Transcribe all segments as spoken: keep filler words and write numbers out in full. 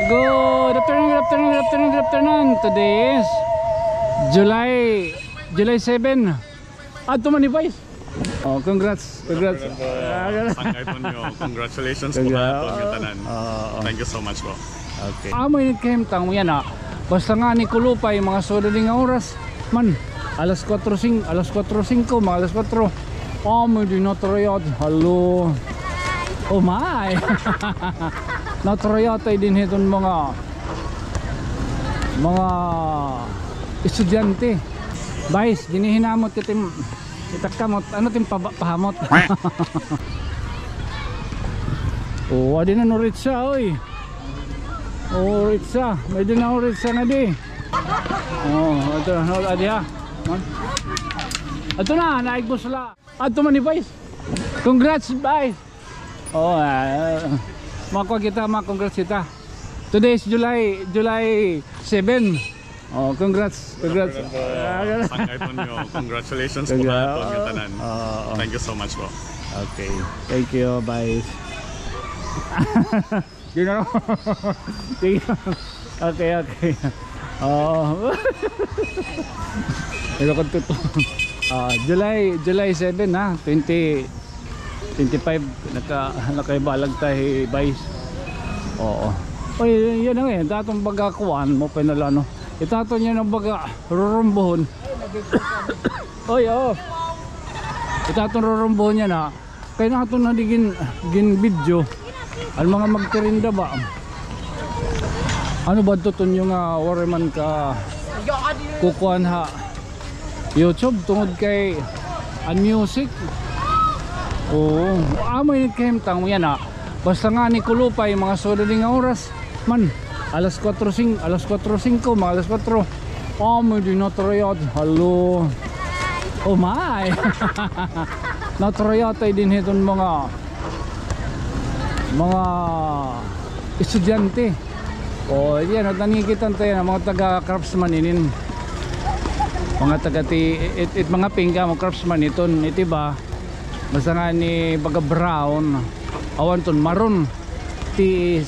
Good afternoon, good afternoon, good afternoon, good afternoon. Today is July, July seven. Adto man ni Vice. Oh, congrats, congrats. Sangkay po niyo. Congratulations po. Congrats. Tanan. Oo. Thank you so much po. Okay. Amo ini kahimtang yana. Basta ngani kulupay, mga sugad ini nga oras man. Alas kuwatro sing-, alas kuwatro singko, mga alas kuwatro. Amo ini natarayat. Hello. Oh my. Natarayat ay dinhi iton mga, mga estudyante. Vice, ginihinamot ka tim-, itakkamot. Ano tim paba-, pahamot? Oh, adi na no Ritza, oy. Oh, Ritza. May din na Ritza na di. Oh, ito, no, adi ha. Ito na, naigbos la. Adto man ni Vice. Congrats, Vice. Oh, ah, makuha kita, ma-congrats kita. Today is July, July seven. Oh, congrats, congrats. Sangkay po niyo. Congratulations po. Congrats. Tanan. Oo. Thank you so much po. Okay. Thank you, bye. Yun na. Sige. Okay, okay. Oo. Pero kung totoo, ah, July, July seven, ha, twenty twenty-five, naka-, nakaibalag ta hi Vice. Oo. Oy, yan na nga, eh. Ito aton baga kuan mo, pinala, no? Ito aton yana nga baga rurumbuhon. Oy, oo. Ito aton rurumbuhon yana, ha. Kay naton na di gin-, gin-video an mga magtirinda ba. Ano ba ito tunyo nga waray man ka kukuan ha YouTube tungod kay an music? Oo, amo ini kahimtang yana. Basta ngani kulupay, mga sugad ini nga oras man. Alas kuwatro sing-, alas kuwatro singko, mga alas kuwatro. Amo ini natarayat. Hello. Oh my. Natarayat ay dinhi iton mga, mga estudyante. Oh, yana, nakikita ta yana, mga taga Craftsman inin. Mga taga ti-, it, it mga pink, ah, mga Craftsman iton, iti ba? Basta ngani baga brown. Awan ton maroon. Ti-,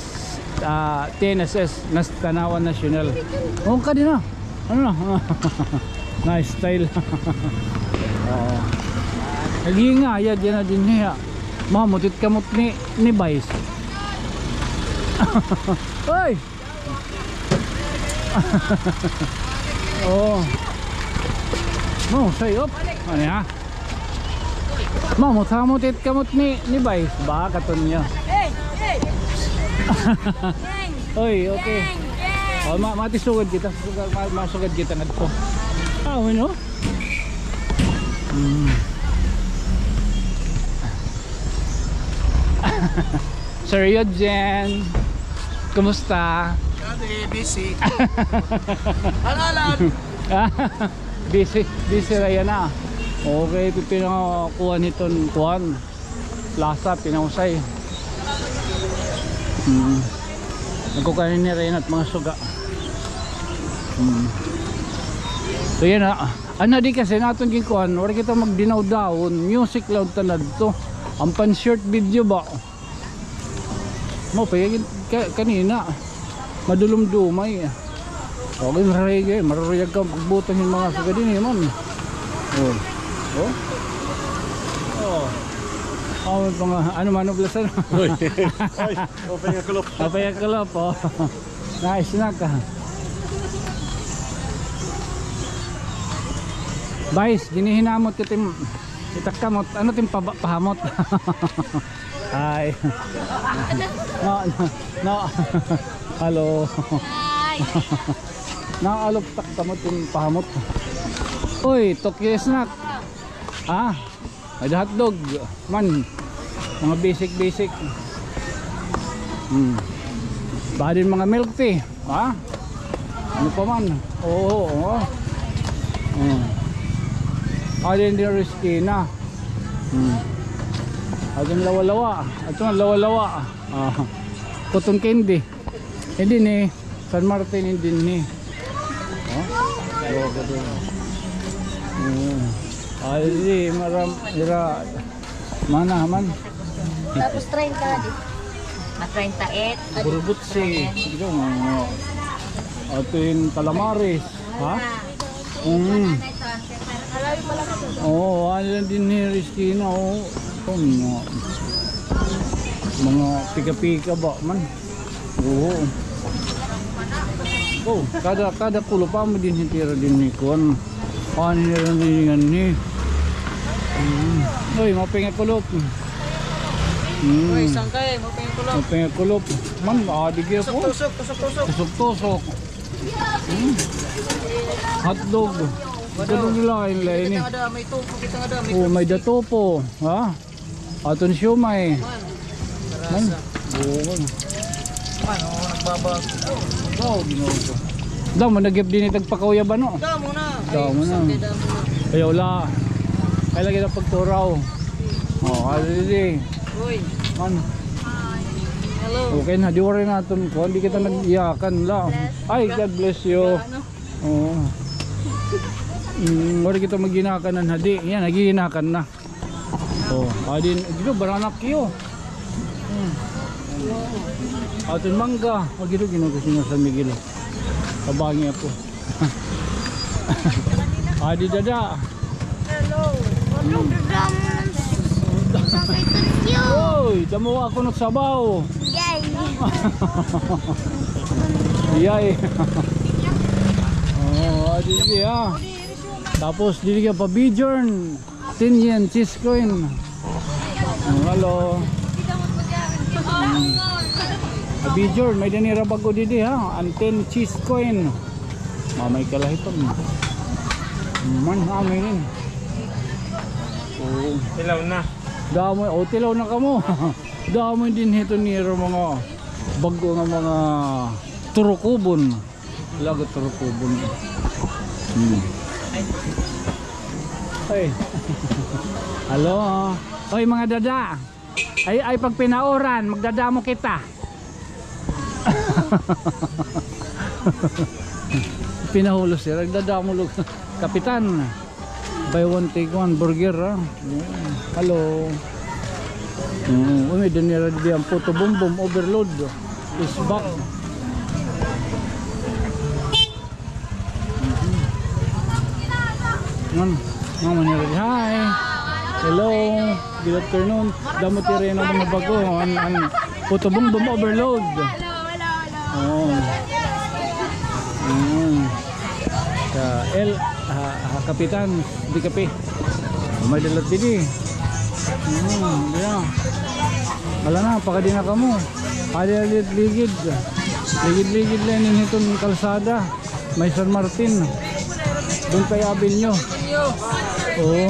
ah, T N S S, Nas-, Tanauan National. Oh, kadi na. Ano na? Nice style. Oo. Naghingayad yana dinhi, ha. Mamutit kamot ni, ni Vice. Hoy! Oh. No, say up. Ano ya? Mamot-hamot it kamot ni, ni Vice. Ba, katon niya. Hey, hey. Oy, okay. Gang, gang. Oh, ma-, matisugad kita. Sugad, ma-, masugad kita ngadto. Ah, ano? Hmm. Sir Eugene, kumusta? Kadi, busy. Alan! Busy, busy ra yana. Okay, pipinakuan hiton kuan. Plaza, pinausay. Hmm. Nagkukuan ni Renat mga suga. Hmm. So yana, ana di kasi naton ginkuan, wala kita magdinaw-dawon, music lang tanan to. An pan short video ba? Mao pa, ka-, kanina. Madulumdumay. Okay, reggae, maruruyag ka, butang hin mga suga dinhi man. Oh. Oh. Oh. Oh, mga, ano, manublasan? Oy. Oy, open nga kulop. Open nga kulop, oh. Nice na ka. Vice, ginihinamot ka tim-, itakkamot. Ano tim paba-, pahamot? Hi. No, no, no. Hello. Hi. Naaluptak kamo tim pahamot. Uy, Tokyo snack. Ah, may hotdog man. Mga basic-basic. Hmm. Baka din mga milk tea. Ha? Ano pa man? Oo, oo. Hmm. Alin din risky na. Hmm. Aton lawa-lawa. Aton lawa-lawa. Ah. Cotton candy. Hindi ni San Martin, hindi ni. Oh? Lawa ko din. Hmm. Ay, di, maram, ira, mana man. Tapos treinta di. Treinta-eight. Burubutsi. Ito, mga, ato yung calamares. Ha? Mm. Oo, ano lang din ni Ristina, oh. Ito, mga, mga pika-pika ba man? Oo. Oh, kada, kada kulop, amo din hitira din ni kuan. Ano nila ningan ni? Mm. Uy, mapinga kulop. Mm. Uy, sangkay, mapinga kulop. Mapinga kulop. Man, ah, di kaya po. Tusok, tusok, tusok, tusok. Tusok, tusok. Mm. Hotdog. Ito na nila, lain, lain, eh. Kita nga da, may tupo, kita nga da, may crispy. Oh, may datupo, ha? Aton siomay. Man. Oo, man. Man, oo, nagbabag. Oo, Ginoo ko. Damo, nagyap din itag pakauyaban, no? Damo na. Damo na. Ay, damo na. Ayaw la. Ay, lagi na pagturaw. Oh, ano, didi? Uy. Man. Hello. Okay na, di worry naton ko. Hindi kita nag-iyakan la. Ay, God bless you. Ano? Oo. Mm, wala kita maghinakan na hadi. Yan, naghihinakan na. Oh, adin, dito, banana cue. Hmm. Aton mangga. Pag ito, ginagawa sa Miguel. Tabangi ako. Adi dada. Hello. Ano, dada mo lang sa kaitan niyo? Oy, damo ako ng sabaw. Yay. Yay. Oh, adi siya. Tapos, dili ka pa Bjorn. Tin yen, cheese coin. Oh, hello. Mm. Abi, Jor, may-ada nira bag-o didi, ha? An tin cheese coin. Mamay ka lahi pa. Man, ha, may rin. Oh. Tilaw na. Damo, oh, tilaw na kamo. Damo din hito nira mga bag-o nga mga turukubon. Lagot turukubon. Hmm. Ay. Hello. Oy, mga dada. Ay, ay, pag pinauran, magdadamo kita. Pinahulos sila, nagdadamo lug-, Kapitan. Buy one, take one burger, ha? Hello. Mm, umi din nira di an Puto Bumbum Overload. Is back. Man, mama nira di. Hi. Hello. Good afternoon. Damo tira nga mga bag-o. An, an Puto Bumbum Overload. Oh. Mm. Sa El, ha, ha, Kapitan, di kape. May dalat didi. Mm, yeah. Wala na, pakadi na kamo. Adi, adi, ligid. Ligid-ligid la ini hiton kalsada. May San Martin. Doon kay Avenue. Oo.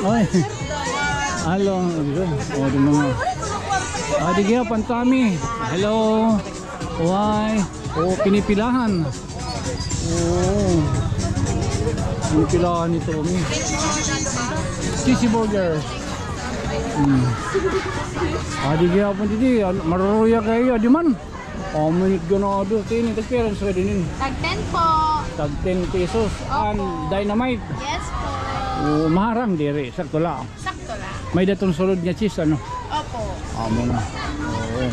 Ay. Hello. Oh, di mga. Ah, di kaya pantami. Hello. Why? Oh, pinipilahan. Oo. Pinipilahan ito, ni. Cheesy burger. Hmm. Ah, di kaya po, di, di. Ano, maruruya kayo, di man. Oh, minute ganado. Tini, tagpira sa din. Tag ten po. Tag ten pesos. Opo. An dynamite. Yes po. Oh, maharang diri. Sakto lang. Sakto lang. May datong sulod nga cheese, ano? Opo. Amo na. Oo.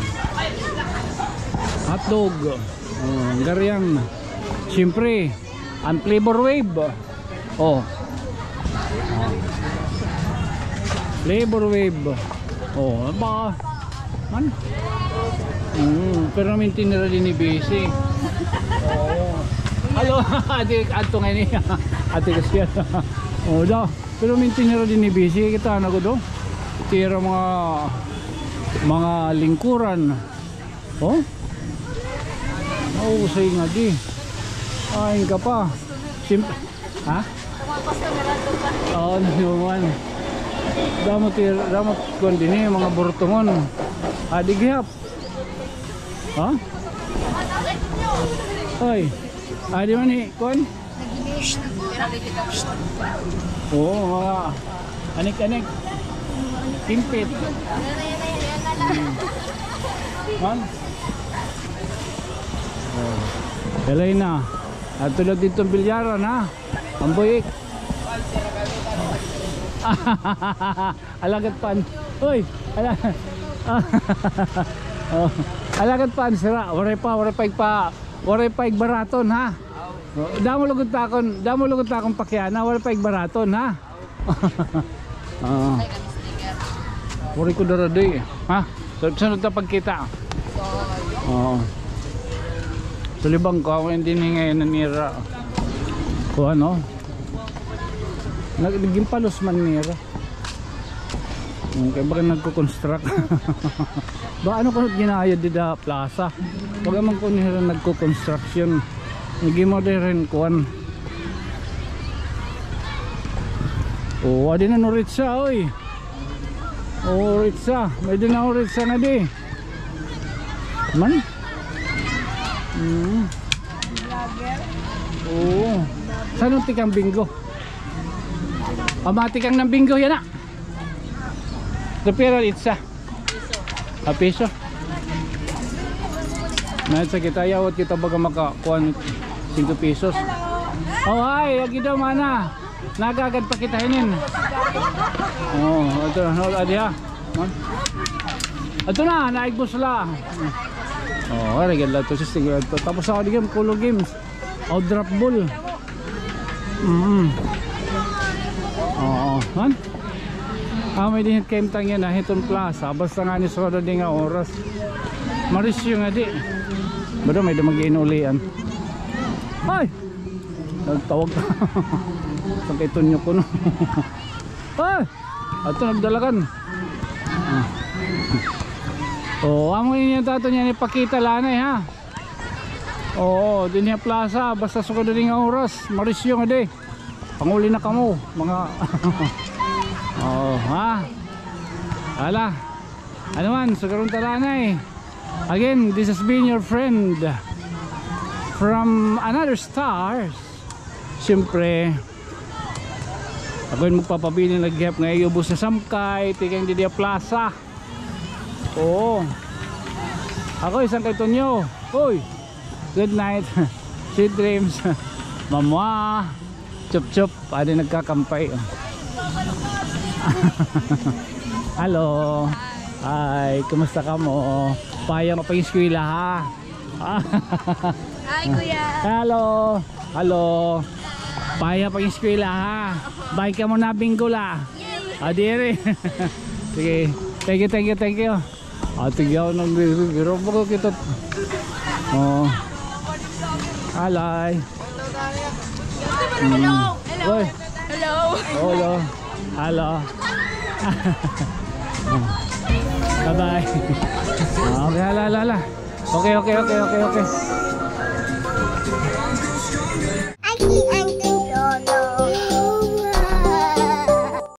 Hotdog. Oh, gariang. Siyempre, an Flavor Wave. Oh. Flavor Wave. Oh, ba? Man? Mm, pero minti nira din ni busy. Oo. Hello, ate, ato nga ini. Ate Christian. Oh, daw. Pero minti nira din ni busy. Kita na ko do. Tira mga, mga lingkuran. Oh? Mausay nga di. Ain ka pa. Sim-, ha? Oo, nanuman. Damot, damot kuan din eh, mga burtungon. Ah, di gihap. Ha? Oy. Ah, di man eh, kuan? Oo, mga anik-anik. Kimpit. Hmm. Man? Oh. Elena, adto la didto bilyaran, ha? Amboy. Alagad pan. Uy, ala-, oh. Alagad pan sira. Waray pa, waray pa igpa-, waray pa igbaraton, ha? Damo lugod ta akon, damo lugod ta akon pakiana, waray pa igbaraton, ha? Oo. Waray ko dara di. Ha? Sa-, sunod ta pagkita. Oo. Sulibang ko, ako hindi ni ngayon nanira. Kuan, no? Nag-, naghimpalos man nira. Hmm, kay baga nagko-construct. Ba, ano kuno ginaya dida plaza? Baga man kuno nira nagko-construction. Nagimo diri kuan. Oh, adi na no Ritza, oy. Oh, Ritza. May-ada na, oh, Ritza na di. Man? Mm. Oo. San-o tikang Bingo? Pamatikang ng Bingo yana. Pira Ritza? A piso. May-ada kita, yawat kita baga makakuan singko pesos. Oh, hi, agi daw, mana. Nagagad pa kita hinin. Oh, ito, no, adi ha. Man. Ito na, naigbos la. Oh, ari gad la to, sis, ito. Tapos ako di game, Kulo Games. O, drop ball. Mm. Oo, man. Ah, may dinhi kaimtang yana, hiton plaza. Basta ngani sugad dinhi nga oras. Marisyo ngadi. Bado, may-ada mag-iinulian. Ay! Nagtawag. Sakit tunyo ko, no? Ah! Ato nagdalagan. Ah. Oh, amo ini tato niya ni pakita la anay, ha? Oo, dinhi ha plaza, basta sugad dinhi nga oras, marisyo ngadi. Panguli na kamo, mga, oo, ha? Ala, ano man, sugarunta la anay. Again, this has been your friend from another stars. Siyempre, ako it magpapabilin la gihap nga iubos na samkay, tikang didi ha plaza. Oo. Ako, isang kay Tonyo. Uy! Good night. Sweet dreams. Mamwa. Chup chup. Adi nagkakampay. Hello. Hi, kumusta kamo? Paya nga pag-eskwela, ha? Hi, kuya. Hello. Hello. Paya pag-eskwela, ha? Bye kamo na, Bingo la. Ah, diri. Sige. Thank you, thank you, thank you. Ah, tigyaw nang biro, biro, biro kita. Oh. Alay. Mm. Hello. Uy. Hello. Hello. Hello. Bye-bye. Ah, okay, hala, hala, hala. Okay, okay, okay, okay, okay.